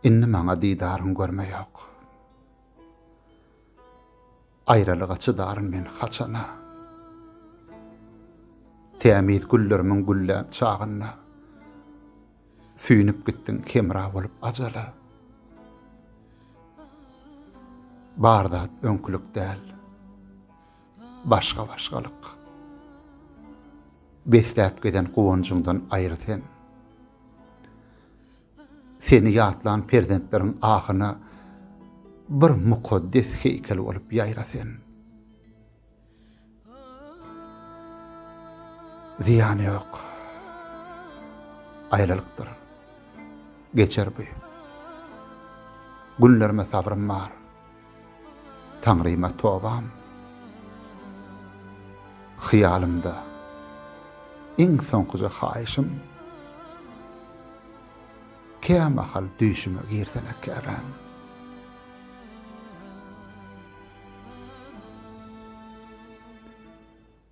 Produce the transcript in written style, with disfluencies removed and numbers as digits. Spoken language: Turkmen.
Indi maňa didaryň görme ýok. Aýralyga çydaryn men haçana. Tämiz güllerimiň güllän çagynda. Süýnüp gitdiň hemra bolup ajala. Bar zat öňkülik däl. Başga-başgalyk. Besläp gezen guwanjyňdan aýry sen. Seni ýatlan perzentleriň ahyna bir mukaddes heýkel bolup ýaýra sen. Zyýany ýok. Aýralykdyr. Geçer bu. Günlerime sabrym bar. Taňryma tobam. Hyýalymda iň soňkuja haýyşym, Kämahal düýşüme girsene käbäm.